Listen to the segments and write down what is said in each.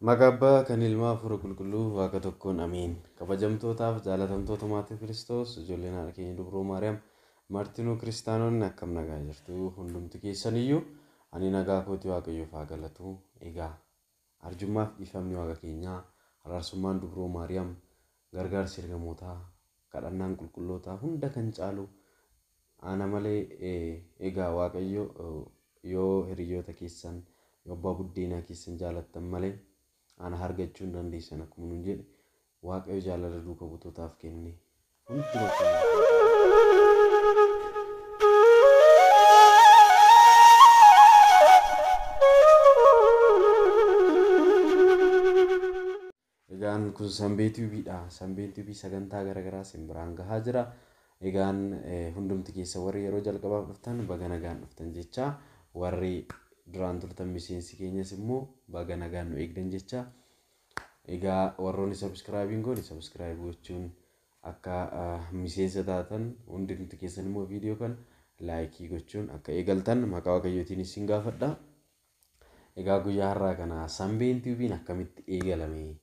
Maqaa Abbaa kan Ilmaa Hafuura Qulqulluu Waaqa tokkoon Ameen. Kabajamtootaaf jaalatamtoota maatii Kiristoos, ijoolleen haadha keenya Dubroo Maariyaam, martinuu kiristaanonni akkam nagaa jirtu? Hundumti keessaniyyuu ani nagaa kooti, Waaqayyoof haa galatu. Egaa arjummaaf dhiifamni Waaqa keenyaa, araarsummaan Dubroo Maariyaam, gargaarsi ergamootaa, kadhannaan qulqullootaa hunda kan caalu ana malee, egaa Waaqayyo yoo hiriyoota keessan, yoo abbaa buddeenaa keessan jaalattan malee ana argachuu hin dandeessan akkuma nuun jedhe, Waaqayyo jaalala duuka buutootaaf kenne hunduma keenya. Egaan kun Sanbee Tiiviidha. Sanbeen Tiivii sagantaa garaagaraa isin biraan gahaa jira. Egaan hundumti keessa warri yeroo jalqabaaf dhuftan baga nagaan dhuftan jecha, warri duraan turtan miseensi keenyas immoo baga nagaan nu eegdan jecha. Egaa warroonni subscribe goone subscribe gochuun akka miseensa taatan, hundumti keessan immoo viidiyoo kana like gochuun akka eegaltan maqaa Waaqayyootiin isin gaafadha. Egaa guyyaa har'aa kana Sanbeen Tiiviin akkamitti eegalame?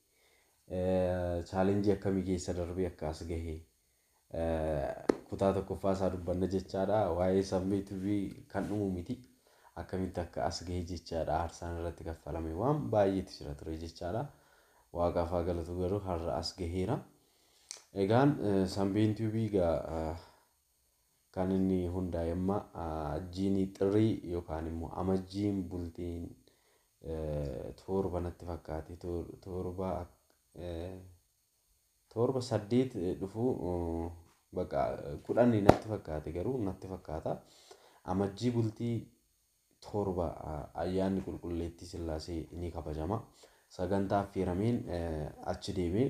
Challenge akkamii keessa darbee akka as gahe? Kutaa tokkoffaa isaa dubbanna jechaadha. Waa'ee Sanbee Tiivii kan dhumu miti. Akkamitti akka as gahe jechaadha. Aarsaan irratti kaffalame waan baay'eetu jira ture jechaadha. Waaqaaf haa galatu, garuu har'a as gaheera. Egaan Sanbeen Tiivii egaa kan inni hundaa'e amma jiini Xirrii yookaan immoo Amajjiin bultiin 7 natti fakkaate, 7, 8 dhufu, bakka 10 natti fakkaate, garuu natti fakkaata. Amajjii bultii 7 ayyaanni Qulqulleettii Sillaasee ni kabajama. Sagantaa affeerameen achi deemee,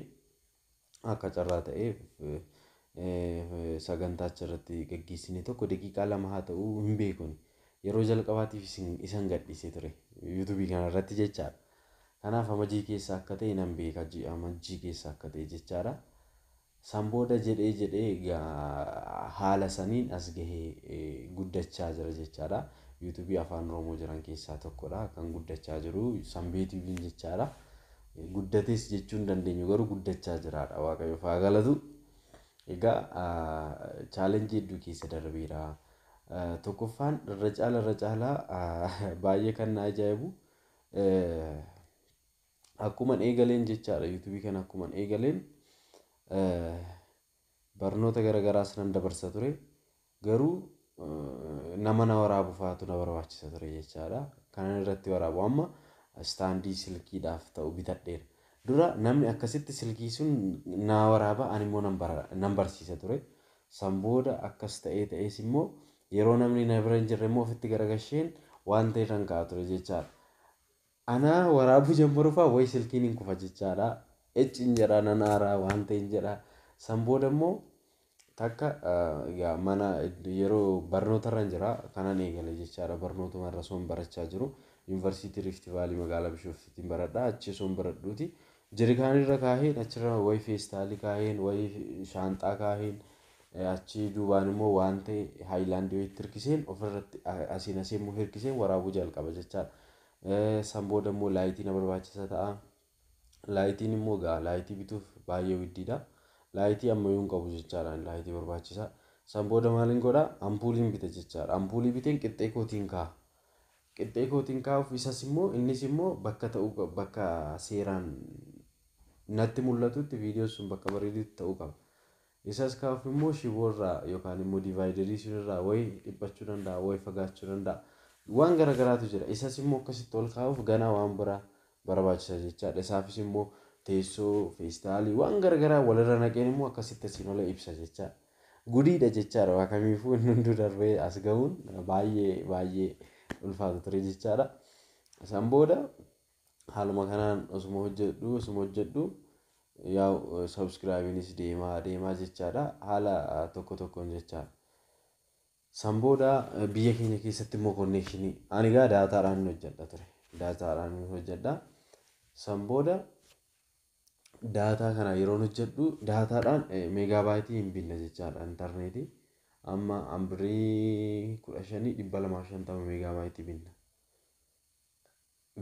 akka carraa ta'ee sagantaa achirratti gaggeessine tokko daqiiqaa 2 haa ta'uu hin beekuni. Yeroo jalqabaatiif isan gadhiisee ture yuutuubii kanarratti jechaadha. Kanaaf Amajjii keessa akka ta'e nan beeka, Amajjii keessa akka ta'e jechaadha. San booda jedhee jedhee haala saniin as gahee guddachaa jira jechaadha. Yuutuubii Afaan Oromoo jiran keessaa tokkodha kan guddachaa jiru Sanbee Tiiviin jechaadha. Guddates jechuu hin dandeenyu, garuu guddachaa jiraadha. Waaqayyoof haa galatu. Egaa challenge hedduu keessa darbeera. Tokkoffaan irra caalaa baay'ee kan na ajaa'ibu, akkuman eegaleen jechaadha, yuutuubii kana akkuman eegaleen barnoota garaagaraas nan dabarsa ture. Garuu nama na waraabu faatu na barbaachisa ture jechaadha. Kanan irratti waraabu amma stand silkiidhaaf ta'u bitadheera. Dura namni akkasitti silkii sun na waraaba, ani immoo nan barsiisa ture. San booda akkas ta'ee ta'ees immoo yeroo namni na bira hin jirre immoo ofitti garagasheen waan ta'e irraan ka'a ture jechaadha. Anaa waraabuu jammaru fa'aa wayi silkiin hin kufa jechaadha. Ecciin jedha, nan aaraa, waan ta'e hin jedha. San booda immoo takka mana yeroo barnoota irra jira kanan eegale jechaadha. Barnootuma irra osoon barachaa jiru. Yuunivarsiitii Rift Valley magaalaa Bishooftuutiin baradha. Achi osoon baradhuuti. Jirikaanii irra kaaheen, achirra wayi feestaalii kaaheen, wayi shaanxaa kaaheen, achi duubaan immoo waan ta'e haayilaandii wayiitti hirkiseen, ofirratti asiin asii immoo hirkiseen waraabuu jalqaba jechaadha. San booda immoo light na barbaachisa ta'a. Lightiin immoo egaa light bituuf baay'ee widdiidha. Light ammayyuu hin qabu jechaadha, light barbaachisa. San booda maaliin godhaa? Ampuuliin bita jechaadha. Ampuulii biteen qixxee kootiin kaa'a. Qixxee kootiin kaa'uuf isas immoo innis immoo bakka ta'uu, bakka seeraan natti mul'atutti, viidiyoon sun bakka bareedutti ta'uu qaba. Isas kaa'uuf immoo shiboorraa yookaan immoo divider sunirraa wayi dhiphachuu danda'a, wayi fagaachuu danda'a. Waan garaagaraatu jira. Isas immoo akkasitti ol kaa'uuf ganaa waan biraa barbaachisa jechaadha. Isaafis immoo teessoo, feestaalii, waan garaagaraa walirra naqeen immoo akkasitti asiin ola ibsa jechaadha. Gudiidha jechaadha. Waa kamiifuu inni hunduu darbee as gahuun baay'ee baay'ee ulfaata ture jechaadha. San booda haaluma kanaan osuma hojjedhu yaa'u subscribeiinis deemaa deemaa jechaadha. Haala tokko tokkoon jechaadha. San booda biyya keenya keessatti immoo connection ani egaa daataadhaan hojjedha ture. Daataadhaan hojjedha. San booda daataa kana yeroon hojjedhu daataadhaan megabyte hin binne jechaadha intarneetii. Amma birrii 15 250 megabyte binna.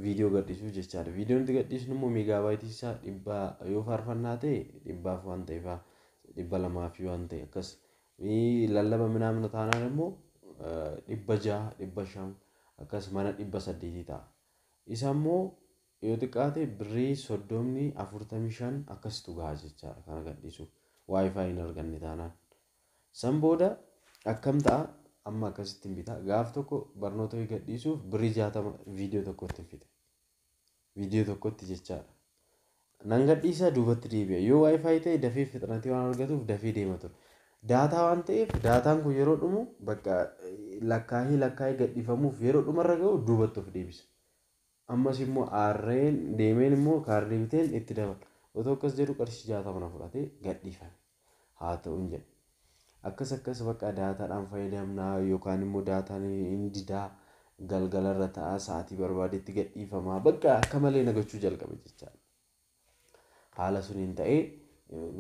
Viidiyoo gadhiisuuf jechaadha. Viidiyoo nuti gadhiisnu immoo meegaabaayitii isaa 100 yoo faarfannaa ta'e 100f waan ta'eef 200 fi waan ta'e akkas lallaba minaamina taanaan immoo 600, 500 akkas mana 800 ta'a. Isa immoo yoo xiqqaate birrii 30, 45 akkasitu gaha jechaadha kana gadhiisuuf. WiFi hin arganne taanaan. San booda akkam ta'a, amma akkasittiin bitaa, gaaf tokko barnoota gadhiisuuf birrii 60 viidiyoo tokkotti fixe. Viidiyoo tokkotti jechaadha. Nan gadhiisaa, duubatti deebi'a. Yoo WiFi ta'e dafee fixnatii waan argatuuf dafee deema ture. Daataa waan ta'eef daataan kun yeroo dhumu bakka lakkaa'ee lakkaa'ee gadhiifamuuf yeroo dhumarra ga'u duubatti of deebisa. Ammas immoo aarreen deemeen immoo kaardii biteen itti dabala. Otoo akkas jedhu qarshii 60 na fudhatee gadhiifame. Haa ta'u hin jedhe. Akkas akkas bakka daataadhaan fayyadamnaa yookaan immoo daataan hin didaa, galgalarra ta'a, sa'aatii barbaadetti gadhiifamaa, bakka akka malee nagachuu jalqabe jechaadha. Haala suniin ta'ee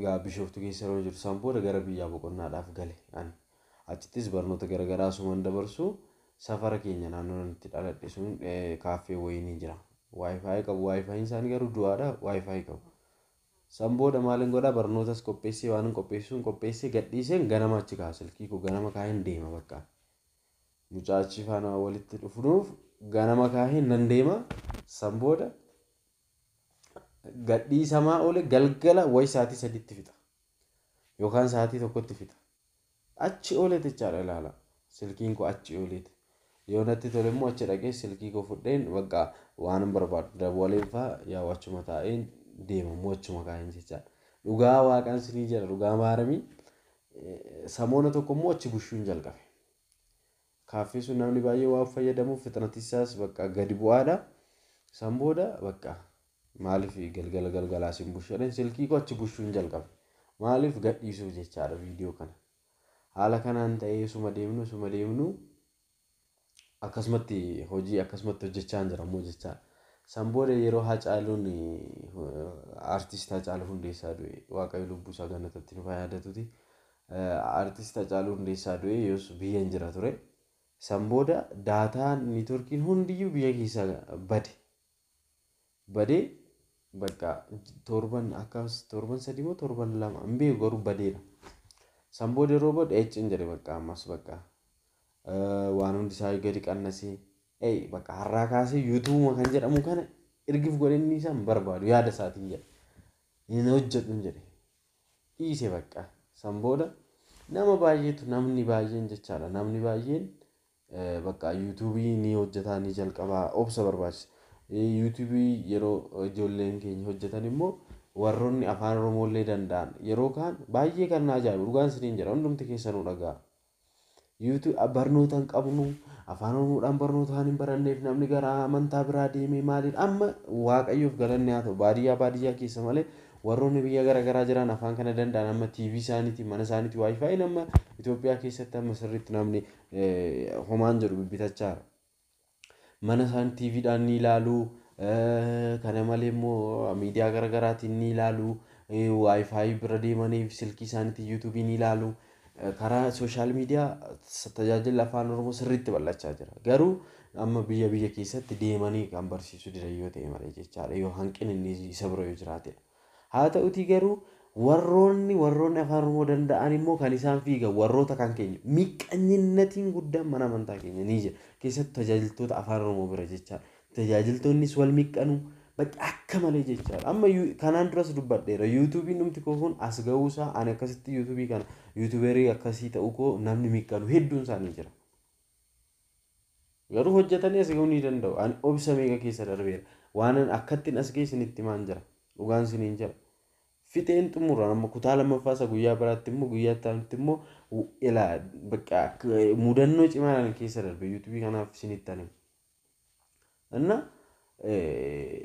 gaa Bishooftuu keessa yeroo jiru, san booda gara biyyaa boqonnaadhaaf gale ani. Achittis barnoota garaagaraa asumaan dabarsu, safara keenya naannoo itti dhaladhe sun kaaffee wayii ni jira. WiFi qabu, WiFiin isaanii garuu du'aadha, WiFi qabu. San booda maaliin godhaa, barnootas qopheessee, waan qopheessuun qopheessee gadhiiseen ganama achi kaasa, silkii koo ganama kaaheen deema bakka. Mucaa achi faana walitti dhufnuuf ganama kaaheen nan deema. San booda gadhiisamaa oole galgala wayi sa'aatii 3tti fixa. Yookaan sa'aatii 1tti fixa. Achi oolee jechaadha ilaala. Silkiin koo achi ooleeti. Yoo natti tole immoo achi dhaqee silkii koo fudheen bakka waan hin barbaadu dawwaleen fa'aa yaa'u achuma taa'een deema immoo achuma kaa'een jechaadha. Dhugaa waaqaan sinii jedha, dhugaa maaramii, samoona tokko immoo achi bushuun jalqabe. Kaaffee sun namni baay'ee waan fayyadamuuf fixnati isaas bakka gadi bu'aadha. San booda bakka maaliif galgala galgalaa sin bushu silkii koo achi bushuun jalqabe. Maaliif gadhiisuuf jechaadha viidiyoo kana. Haala kanaan ta'ee suma deemnu suma deemnu akkasumatti hojii akkasumatti hojjechaa jira immoo jechaadha. San booda yeroo Hacaaluun, Aartist Hacaaluu Hundeessaa du'e, Waaqayyo lubbuu isaa gannatatti nu yaadatuti. Aartist Hacaaluu Hundeessaa du'e, yoos biyya hin jira ture. San booda daataan neetworkiin hundiyyuu biyya keessaa bade. Badee bakka torban akkas torban 3 moo torban 2 hin beeku, garuu badeera. San booda yeroo badu eecciin jedhe, bakka ammas bakka waan hundi isaa gadi qannasee bakka har'aa kaasee yuutuubuma kan jedhamu kana ergif godhe inni isaa hin barbaadu yaada isaatiin jedhe. Hin hojjedhu jedhe. Dhiise bakka. San booda nama baay'eetu, namni baay'een jechaadha. Namni baay'een bakka yuutuubii ni hojjetaa ni jalqabaa, obsa barbaachisa. Yuutuubii yeroo ijoolleen keenya hojjetan immoo warroonni afaan Oromoo illee danda'an yeroo kaan baay'ee kan na ajaa'ibu, dhugaan isiniin jedha, hundumti keessanuu dhaga'a. Barnoota hin qabnu, afaan Oromoodhaan barnoota waan hin baranneef namni gara amantaa biraa deemee maaliin, amma Waaqayyoof galanni haa ta'u, baadiyyaa baadiyyaa keessa malee warroonni biyya garaagaraa jiran afaan kana danda'an amma TV isaaniitiin mana isaaniitiin WiFiin amma Itoophiyaa keessatti amma sirriitti namni homaan jedhu bibbitachaa jira. Mana isaanii TVdhaan ni ilaalu. Kana malee immoo miidiyaa garaagaraatiin ni ilaalu. WiFi bira deemanii silkii isaaniitiin yuutuubii ni ilaalu. Karaa social media tajaajilli afaan Oromoo sirriitti bal'achaa jira. Garuu amma biyya biyya keessatti deemanii kan barsiisuu didan yoo ta'e malee jechaadha. Yoo hanqinni inni isa bira yoo jiraatedha. Haa ta'utii garuu warroonni afaan Oromoo danda'an immoo kan isaan fiigan warroota kan keenya miqqanyinnaatiin guddaan mana amantaa keenya ni jira. Keessattuu tajaajiltoota afaan Oromoo bira jechaadha. Tajaajiltoonnis wal miqqanu bakka akka malee jechaadha. Amma kanaan duras dubbadheera. Yuutuubiin dhumti koo kun as ga'uusaa, ani akkasitti yuutuubii kana yuutuuberii akkasii ta'uu koo namni miqqanu hedduun isaanii jira. Garuu hojjetanii as ga'uu ni danda'u. Ani obsa meeqa keessa darbeera. Waan akkattiin as ga'e isinitti himaan jira. Dhugaan isiniin jira. Fixeen xumuraan amma kutaa lammaffaa isa guyyaa biraatti immoo guyyaa itti immoo ilaa bakka mudannoo cimaa keessa darbe yuutuubii kanaaf isinitti himu. Inna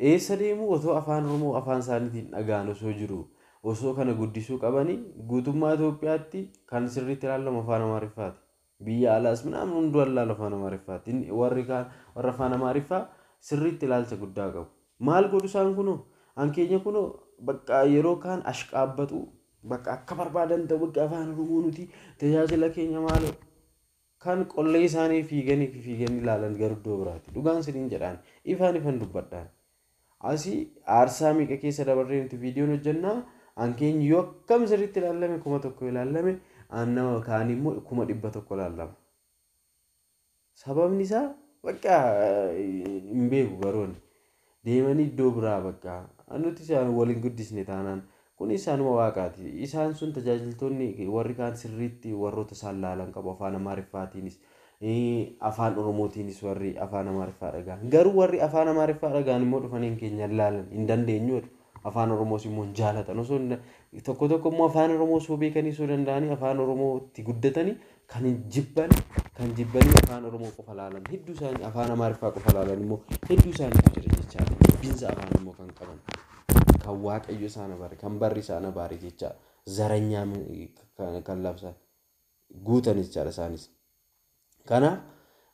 eessa deemu, otoo afaan Oromoo afaan isaaniitiin dhagaan osoo jiru, osoo kana guddisuu qabanii, guutummaa Itoophiyaatti kan sirriitti ilaalamu afaan Amaariffaati. Biyya alaas minaamin hunduu ilaalu afaan Amaariffaati. Warri kaan warra afaan Amaariffaa sirriitti ilaalcha guddaa qabu. Maal godhu isaan kunoo? An keenya kunoo bakka yeroo kaan ashqaabbatu, bakka akka barbaadan ta'u, bakka afaan Oromoo nuti tajaajila keenya maaloo. Kan qollee isaanii fiiganii fiiganii ilaalan garuu iddoo biraati. Dhugaan siniin jedhaan ifaan ifan dubbadhaan. Asii aarsaa meeqa keessa dabarree nuti viidiyoon hojjennaa an keenya yoo akkam sirriitti ilaalame 1000 ilaalame an nama kaanii immoo 100,000 ilaalama. Sababni isaa bakka hin beeku garuu deemanii iddoo biraa bakka nuti isaan waliin guddisne taanaan kun isaanuma waaqaati. Isaan sun tajaajiltoonni warri kaan sirriitti warroota isaan laalan qabu afaan Amaariffaatiinis afaan Oromootiinis warri afaan Amaariffaa dhagaan. Garuu warri afaan Amaariffaa dhagaan immoo dhufanii keenya laalan hin dandeenyu. Afaan Oromoos immoo hin jaalatan. Osoo tokko tokko immoo afaan Oromoo osoo beekanii osoo danda'anii afaan Oromootti guddatanii kan jibban kan jibbanii afaan Oromoo qofa laalan hedduu isaanii afaan Amaariffaa qofa laalan immoo hedduu isaaniitu jira jechaadha. Jibbinsa afaan immoo kan qaban kan Waaqayyo isaan abaare kan barri isaan abaare jechaadha. Zaranyaa kan labsan guutan jechaadha isaanis. Kanaaf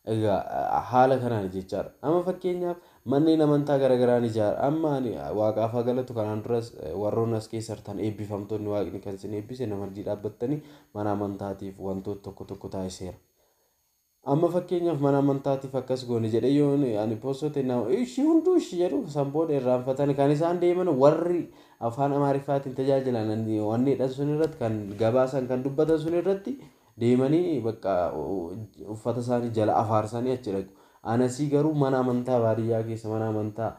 egaa haala kanaan jechaadha. Amma fakkeenyaaf manneen amantaa garaagaraa ni ijaara. Amma ani waaqaaf haa galatu kanaan duras warroonni as keessa jirtan eebbifamtoonni waaqni kan isin eebbise nama hojii dhaabbattanii mana amantaatiif wantoota tokko tokko taasiseera. Amma fakkeenyaaf mana amantaatiif akkas goone jedhee yoo ani poostote nama ishii hunduu ishii jedhu san booda irraanfatan kan isaan deeman warri afaan Amaariffaatiin tajaajilan wanneedhaan sun irratti kan gabaasan kan dubbatan sun irratti deemanii bakka uffata isaanii jala afaarsanii achi dhaqu. Anasii garuu mana amantaa baadiyyaa keessa mana amantaa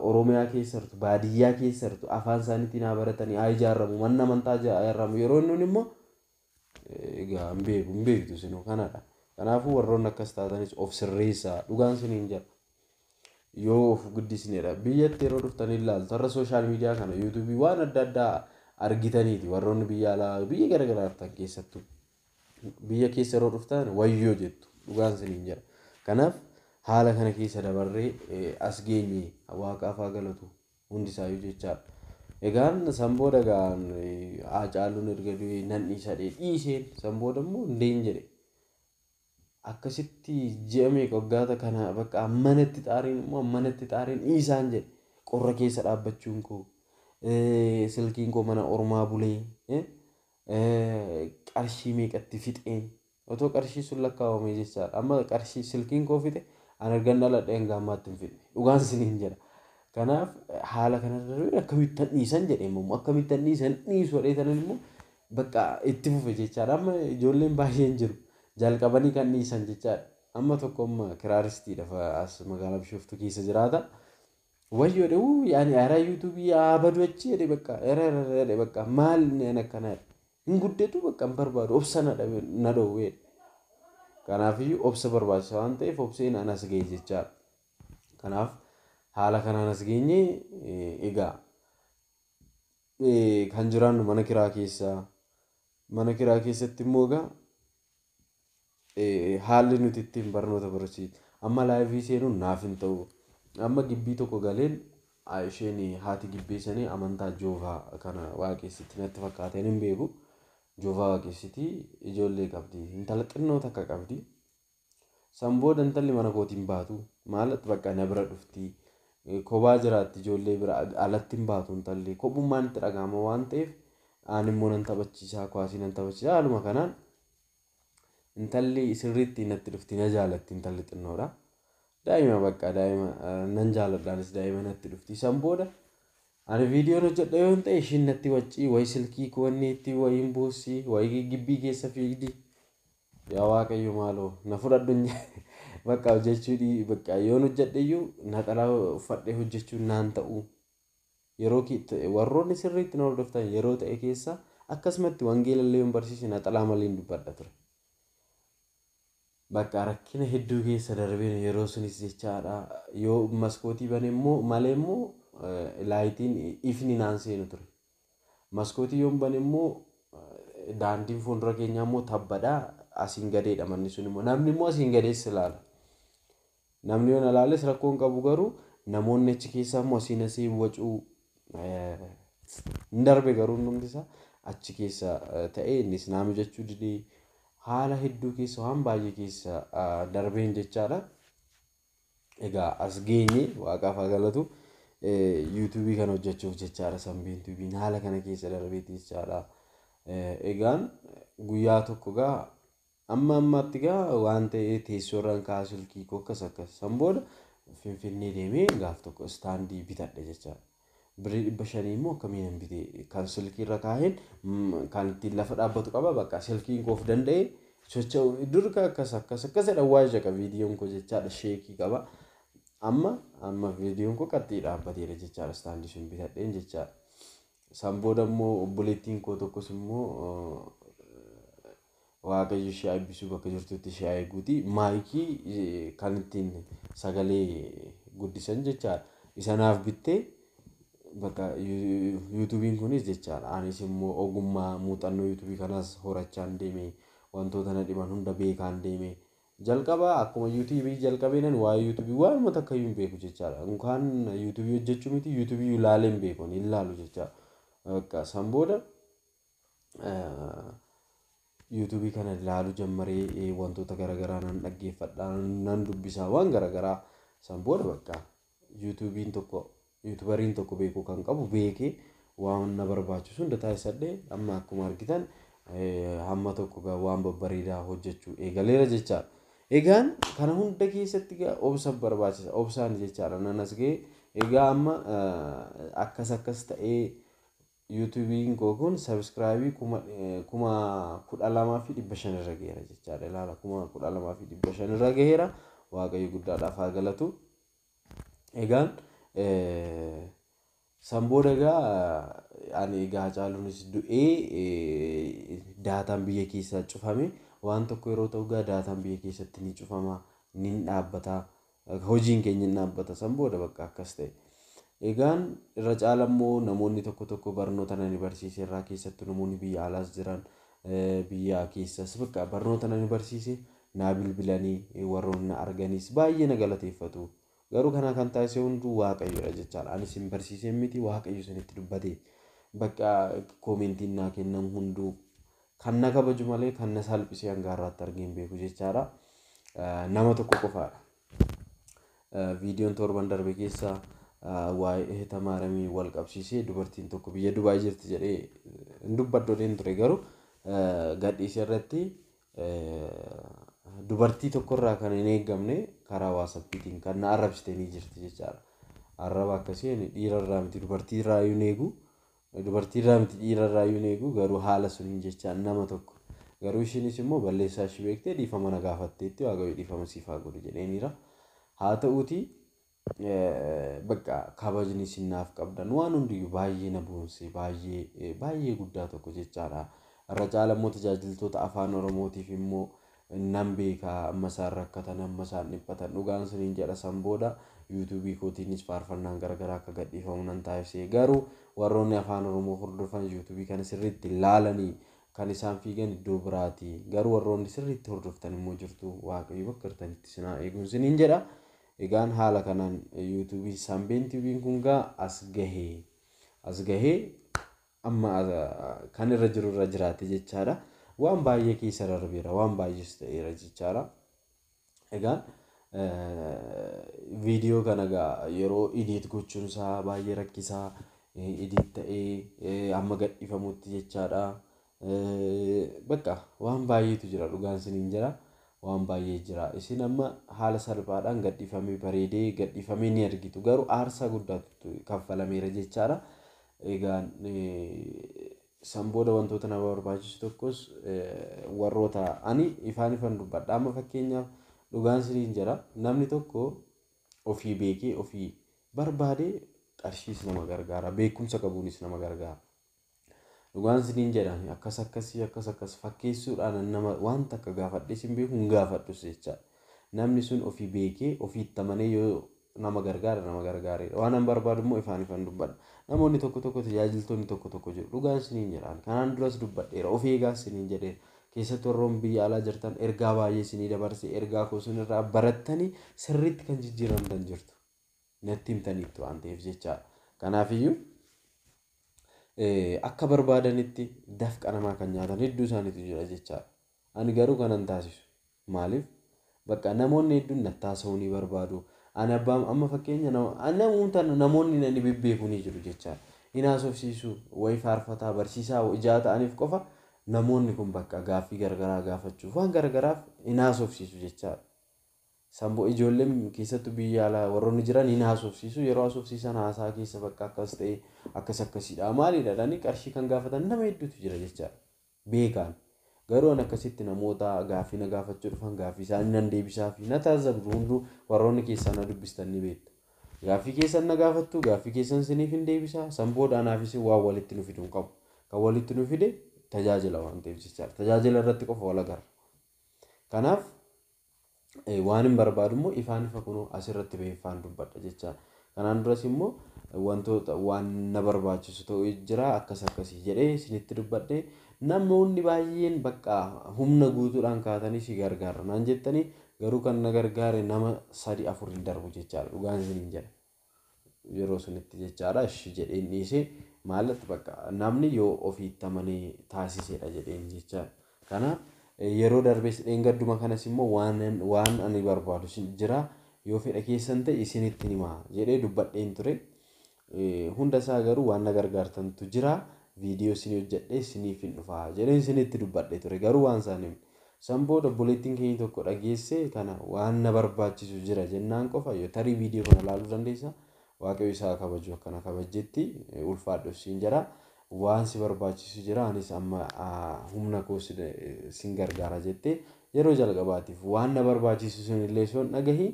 Oromiyaa keessa jirtu baadiyyaa keessa jirtu afaan isaaniitiin haa baratanii haa ijaaramu manni amantaa ijaaramu yeroo inni immoo egaa hin beeku hin beektu isinuu kanadha. Kanaafuu warroonni akkas taatanis of sirreessaa dhugaan siniin jira. Yoo of guddisnedha. Biyyatti yeroo dhuftanii ilaaltu har'a sooshaal miidiyaa kana yuutuubii waan adda addaa argitaniiti warroonni biyya alaa biyya garaagaraa dhuftan keessattuu. Biyya keessa yeroo dhuftan wayyoo jettu dhugaan siniin jira. Kanaaf haala kana keessa dabarree as geenye waaqaaf haa galatu hundisaayyuu jechaadha. Egaan san booda egaan Haacaaluun erga du'ee nan dhiisa dhiiseen san booda immoo hundeen jedhe. Akkasitti ji'a meeqa waggaata kana bakka ammanatti xaariin immoo ammanatti xaariin dhiisaan jedhe qorra keessa dhaabbachuun koo silkiin koo mana ormaa bulee qarshii meeqatti fixeen otoo qarshii sun lakkaawamee jechaadha. Amma qarshii silkiin koo fixe an ergan dhaladhee hanga ammaatti hin fixne dhugaan siniin jedha. Kanaaf haala kanarra akkamittan dhiisan jedhee immoo akkamittan dhiisan dhiisu jedhee tanan immoo bakka itti fufe jechaadha. Amma ijoolleen baay'een jiru jalqabanii kan dhiisan jechaadha. Amma tokko amma kiraaristiidha as magaalaa Bishooftuu keessa jiraata. Wayyoo dhuu yaani haaraa yuutuubii haa badu achi jedhe bakka jedhe bakka maal inni akkanaa hin guddatu bakka hin barbaadu obsa na dhoowweedha. Kanaafiyyuu obsa barbaachisa waan ta'eef obseen anas ga'e jechaadha. Kanaaf haala kanaan as geenye egaa kan jiraannu mana kiraa keessa mana kiraa keessatti immoo egaa haalli nuti ittiin barnoota barsiisu amma laayivii seenuun naaf hin ta'u. Amma gibbii tokko galeen isheen haati gibbii sanii amantaa joovaa kana waaqessiti natti fakkaateen hin beeku. Joovaa waaqessiti ijoollee qabdi intala xinnoo takka qabdi. San booda intalli mana kootiin baatu maal bakka na bira dhufti. Kophaa jiraatti ijoollee bira alatti hin baatu intalli kophummaan itti dhagahama waan ta'eef aan immoo nan taphachiisaa kuwaasii nan taphachiisaa haaluma kanaan intalli sirriitti natti dhufti na jaalatti intalli xinnoodha. Daa'ima bakka daa'ima nan jaaladhaanis daa'ima natti dhufti. San booda ani viidiyoon hojjedha yoo ta'e ishiin natti waccii wayi silkii wanneetti wayi hin boossi wayi gibbii keessa fiigdi. Yaa Waaqayyo maaloo na fudhadhu bakka hojjechuu bakka yoon hojjedhe iyyuu naxalaa uffadhee hojjechuun naan ta'u. Yeroo warroonni sirriitti na hordoftan yeroo ta'e keessa akkasumatti wangeela illee yoon barsiise naxalaa malee dubbadha ture. Bakka rakkina hedduu keessa darbeen yeroo sunis jechaadha. Yoo maskootii bane immoo malee immoo laayitiin ifni naan seenu ture. Maskootii yoon bane immoo daandiin fuuldura keenyaa immoo tabbadha. Asiin gadeedha manni sun immoo namni immoo asiin gadees ilaala. Namni yoo na ilaales rakkoo hin qabu garuu namoonni achi keessaa immoo asiin asii wacuu hin darbe garuu hundumti isaa achi keessa ta'ee innis naa mijachuu didee haala hedduu keessa waan baay'ee keessa darbeen jechaadha. Egaa as geenye waaqaaf haa galatu yuutuubii kana hojjechuuf jechaadha sanbiin tuubiin haala kana keessa darbeeti jechaadha. Egaan guyyaa tokko gaa Amma ammaatti gaa waan ta'ee teessoorraan kaa'aa silkii koo akkas akkas. San booda Finfinnee deemee gaaf tokko istaandii bitadhe jechaadha. Birrii 500 immoo akkamiin hin bitee kan silkiirra kaaheen kan ittiin lafa dhaabbatu qaba bakka silkiin koo of danda'e socho'u dur akkas akkas akkas jedha waa jaqa viidiyoon koo jechaadha sheekii qaba. Amma amma viidiyoon koo qaxxii dhaabbateera jechaadha istaandii sun bitadheen jechaadha. San booda immoo obboleettiin koo tokkos immoo Waaqayyo ishee eebbisuu bakka jirtutti ishee eeguuti maayikii kan ittiin sagalee guddisan jechaadha. Isanaaf bittee bakka yuutuubiin kunis jechaadha. Anis immoo ogummaa muuxannoo yuutuubii kanaas horachaan deeme wantoota na dhiban hunda beekaan deeme. Jalqaba akkuma yuutuubii jalqabeenan waa'ee yuutuubii waanuma takka iyyuu hin beeku jechaadha. Unkaan yuutuubii hojjechuu miti yuutuubii ilaalee hin beeku hin ilaalu jechaadha. Bakka san booda yuutuubii kana ilaaluu jammaree wantoota garaagaraa nan dhaggeeffadha nan dubbisa waan garaagaraa san booda bakka yuutuubiin tokko yuutubariin tokko beekuu kan qabu beekee waan na barbaachisu hunda taasisadhee amma akkuma argitan hamma tokko waan babbareedaa hojjechuu eegaleera jechaadha. Egaan kana hunda keessatti obsa barbaachisa obsaan jechaadha nan as ga'e egaa amma akkas akkas ta'ee yuutuubiin koo kun sabiskiraayibii 12,500 irra gaheera jechaadha. Ilaala 12,500 irra gaheera. Waaqayyo guddaadhaaf haa galatu. Egaan san booda egaa ani egaa Hacaaluunis du'ee daataan biyya keessaa cufame waan tokko yeroo ta'u egaa daataan biyya keessatti ni cufama ni dhaabbata hojiin keenya ni dhaabbata san booda bakka akkas ta'e. Egaan irra caala immoo namoonni tokko tokko barnoota nani barsiise irraa keessattuu namoonni biyya alaas jiran biyya keessas bakka barnoota nani barsiise naa bilbilanii warroonni na arganis baay'ee na galateeffatu. Garuu kana kan taasise hunduu Waaqayyoodha jechaadha. Ani isin barsiisee miti Waaqayyo isinitti dubbate. Bakka koomentiin naa kennamu hunduu kan na kabaju malee kan na salphisee hanga har'aatti argee hin beeku jechaadha. Nama tokko qofaadha. Viidiyoon torban darbe keessa waa'ee tamaaramii wal qabsiisee dubartiin tokko biyya Dubaay jirti jedhee hin dubbadhu ture garuu gadhiisee irratti dubartii tokkorraa kan hin eeggamne karaa waasappiitiin kan na arrabsite ni jirti jechaadha. Arraba akkasii dhiirarraa miti dubartiirraa iyyuu hin eegu dubartiirraa miti dhiirarraa iyyuu hin eegu garuu haala suniin jecha nama tokko garuu ishiinis immoo balleessaa ishii beektee dhiifama na gaafatteetti Waaqayyo dhiifama siif haa godhu jedheeniira. Haa ta'uutii bakka kabajni isin naaf qabdan waan hundiyyuu baay'ee na boonse baay'ee baay'ee guddaa tokko jechaadha. Irra caala immoo tajaajiltoota afaan Oromootiif immoo nan beekaa amma isaan rakkatan amma isaan dhiphatan dhugaan isiniin jedha san booda yuutuubii kootiinis faarfannaan garaagaraa akka gadhiifamu nan taasise garuu warroonni afaan Oromoo hordofan yuutuubii kana sirriitti ilaalanii kan isaan fiigan iddoo biraati garuu warroonni sirriitti hordoftan immoo jirtu Waaqayyo bakka jirtanitti isin haa eeguun isiniin jedha. Egaan haala kanaan yuutuubii Sambeen tiiviin kun gaa as gahee amma kan irra jiru irra jiraate jechaadha. Waan baay'ee keessa darbeera waan baay'ees ta'eera jechaadha. Egaan viidiyoo kana gaa yeroo idiit gochuun isaa baay'ee rakkisaa idiit ta'ee amma gadhiifamutti jechaadha. Bakka waan baay'eetu jira dhugaan isiniin jira. Waan baay'ee jira. Isin amma haala salphaadhaan gadhiifamee bareedee gadhiifamee ni argitu. Garuu aarsaa guddaatu kaffalameera jechaadha. Egaan san booda wantoota nama barbaachisu tokkos warroota ani ifaan ifan dubbadha. Amma fakkeenyaaf dhugaan isiniin jira. Namni tokko ofii beekee ofii barbaadee qarshiis nama gargaara. Beekumsa qabuunis nama gargaara. Dhugaan isiniin jedhan akkas akkasii akkas akkas fakkeessuudhaan nama wanta akka gaafadhee isin beeku hin gaafadhus jechaadha. Namni sun ofii beekee ofii itti amanee yoo nama gargaara nama gargaareedha. Waan an barbaadu immoo ifaan ifan dubbadha. Namoonni tokko tokko tajaajiltoonni tokko tokko jiru. Dhugaan isiniin jedhan kanaan duras dubbadheera of eegaa isiniin jedheera. Keessattuu warroon biyya alaa jirtan ergaa baay'ee isinii dabarse ergaa koo sunirraa barattanii sirriitti kan jijjiiramtan jirtu. Natti himtaniittu waan ta'eef jechaadha. Kanaafiyyuu akka barbaadanitti dafqa namaa kan nyaatan hedduu isaaniitu jira jechaadha. Ani garuu kanan taasisu. Maaliif? Bakka namoonni hedduun nattaasa'uu ni barbaadu. Ani abbaan amma fakkeenya namoonni nani bebbeeku ni jiru jechaadha. Hin haasofsiisu wayi faarfataa barsiisaa ijaa ta'aniif qofa Namoonni kun bakka gaaffii garagaraa gaafachuuf waan garagaraaf hin haasofsiisu jechaadha. Samboo ijoolleen keessattuu biyya alaa warroonni jiran hin haasofsiisu. Yeroo haasofsiisan haasaa keessa bakka akkas ta'e akkas akkasiidha maalidha jedhanii qarshii kan gaafatan nama hedduutu jira jechaadha. Beekaan. Garuu ani akkasitti namoota gaaffii na gaafachuu dhufan gaaffii isaanii nan deebisaa fi na taasisabdu hunduu warroonni keessaa na dubbistan ni beektu. Gaaffii keessan na gaafattu, gaaffii keessan siniif hin deebisaa. San booda anaafis waan walitti nu fidu hin qabu. Kan walitti nu fide tajaajila waan ta'eef jechaadha. Tajaajila irratti qofa wal agarra. Kanaaf waan hin barbaadu immoo ifaan ifa kunoo asirratti bahee ifaan dubbadha jechaadha. Kanaan duras immoo wantoota waan na barbaachisu ta'u jira akkas akkasii jedhee isinitti dubbadhe. Namoonni baay'een bakka humna guutuudhaan kaatanii si gargaara naan jettanii, garuu kan na gargaare nama 3 4 hin darbu jechaadha. Dhugaan isiniin jedha. Yeroo sunitti jechaadha. Ishi jedheen dhiisee maallatti bakka namni yoo ofiitti amanee taasisedha jedheen jechaadha. Kanaaf yeroo darbes dheengadduma kanas immoo waan ani barbaadu jira, yoo fedha keessan ta'e isinitti himaa jedhee dubbadheen ture. Hunda isaa garuu waan na gargaartantu jira, viidiyoo isin hojjedhee isiniif hin dhufaa jedheen isinitti dubbadhee ture, garuu waan isaan himne. San booda obboleettiin keenya tokko dhageesse kana waan na barbaachisu jira jennaan qofa yoo tarii viidiyoo kana ilaaluu dandeessa. Waaqayyo isaa kabaju akkana kabajjetti ulfaadhu siin jedha. Waan si barbaachisu jira, anis amma humna koo sin gargaara jettee yeroo jalqabaatiif waan na barbaachisu sun illee osoo hin dhagahi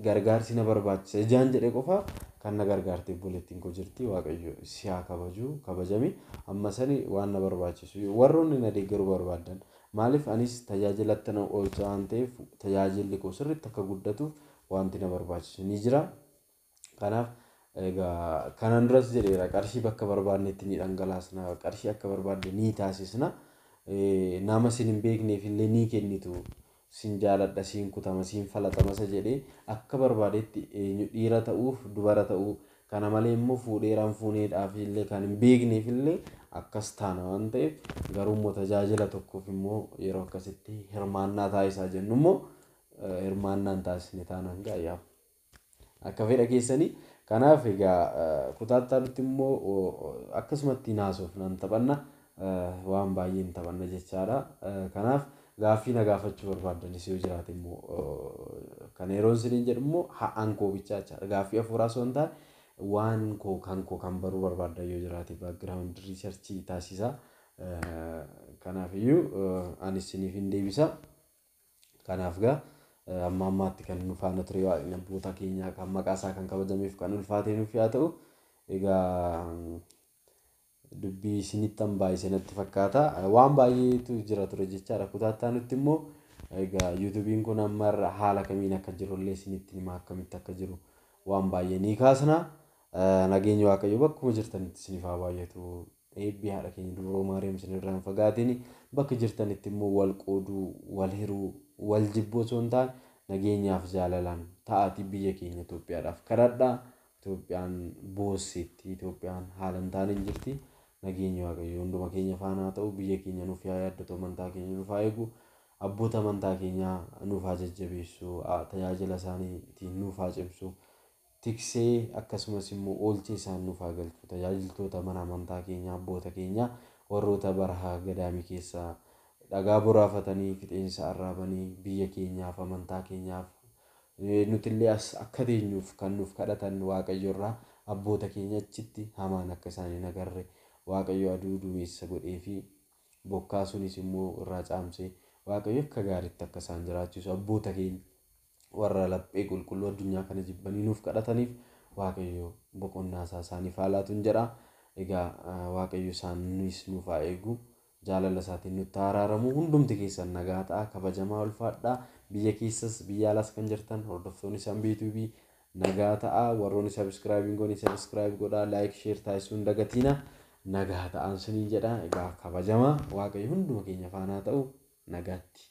gargaarsi na barbaachisa ijaan jedhe qofa kan na gargaarte obboleettiin koo jirti. Waaqayyo si haa kabaju, kabajami. Amma sani waan na barbaachisu warroonni na deeggaruu barbaadan, maaliif anis tajaajilatti na oolcha waan ta'eef tajaajilli koo sirriitti akka guddatuuf wanti na barbaachisu ni jira. Kanaaf egaa kanaan duras jedheera, qarshii bakka barbaadnetti ni dhangalaasna, qarshii akka barbaadne ni taasisna, nama sin hin beekneef illee ni kennitu, sin jaaladha, siin kutama, siin falaxama isa jedhee akka barbaadetti eenyu dhiira ta'uuf dubara ta'uu kana malee immoo fuudheeraan fuuneedhaaf illee kan hin beekneef illee akkas taana waan ta'eef, garuu immoo tajaajila tokkoof immoo yeroo akkasitti hirmaannaa taasisaa jennu immoo hirmaannaan taasisne taanaan gaayyaa akka fedha keessanii. Kanaaf egaa kutaattaanutti immoo akkasumatti naasoof nan taphanna, waan baay'een taphanna jechaadha. Kanaaf gaaffii na gaafachuu barbaaddanis yoo jiraate immoo kan yeroo isiniin jedhu immoo ha'aan koo bichaa jechaadha. Gaaffii hafuuraa osoo hin taane waan koo kan koo kan baruu barbaaddan yoo jiraate background research taasisa. Kanaaf iyyuu ani isiniif hin deebisa. Kanaaf gaa amma ammaatti kan nu faana ture Waaqni abboota keenyaa kan maqaa isaa kan kabajameef kan ulfaatee nuuf haa ta'u. Egaa dubbii isinittan baay'ise natti fakkaata. Waan baay'eetu jira ture jechaadha. Kutaattaa nutti immoo egaa yuutuubiin kun amma haala kamiin akka jiru illee isinitti hima, akkamitti akka jiru waan baay'ee ni kaasna. Nageenyi Waaqayyo bakkuma jirtanitti isiniif haa baay'atu. Eebbi haadha keenya Dubroo Maariyaam isinirraa hin fagaatin. Bakka jirtanitti immoo wal qooduu, wal hiruu, wal jibbuu osoo hin taane nageenyaaf jaalalaan ta'aatii biyya keenya Itoophiyaadhaaf kadhadhaa. Itoophiyaan boosseetti, Itoophiyaan haala hin taane hin jirti. Nageenyi Waaqayyo hunduma keenya faana haa ta'u. Biyya keenya nuuf haa yaaddatu, amantaa keenya nuuf haa eegu, abboota amantaa keenyaa nuuf haa jajjabeessu, tajaajila isaaniitiin nuuf haa cimsu, tiksee akkasumas immoo oolchee isaan nuuf haa galchu. Tajaajiltoota mana amantaa keenyaa, abboota keenyaa warroota barahaa gadaamii keessaa dhagaa boraafatanii fixeensa arraabanii biyya keenyaaf, amantaa keenyaaf, nutillee as akka teenyuuf kan nuuf kadhatan Waaqayyo irraa abboota keenya achitti hamaan akka isaan hin agarre Waaqayyo aduu duumessa godhee fi bokkaa sunis immoo irraa caamsee Waaqayyo akka gaariitti akka isaan jiraachisu, abboota keenya warra laphee qulqulluu addunyaa kana jibbanii nuuf kadhataniif Waaqayyo boqonnaa isaa isaaniif haa laatuun jedha. Egaa Waaqayyo isaanis nuuf haa eegu. Jaalala isaatiin nutti haa araaramu. Hundumti keessan nagaa ta'a. Kabajamaa, ulfaadhaa. Biyya keessas biyya alaas kan jirtan hordoftoonni Sanbii Yuutuubii nagaa ta'a. Warroonni subscribe hin goone subscribe godhaa. Like, share taasisuu hin dagatiina. Nagaa ta'an siniin jedha. Egaa kabajamaa, Waaqayyo hunduma keenya faana haa ta'u. Nagaatti.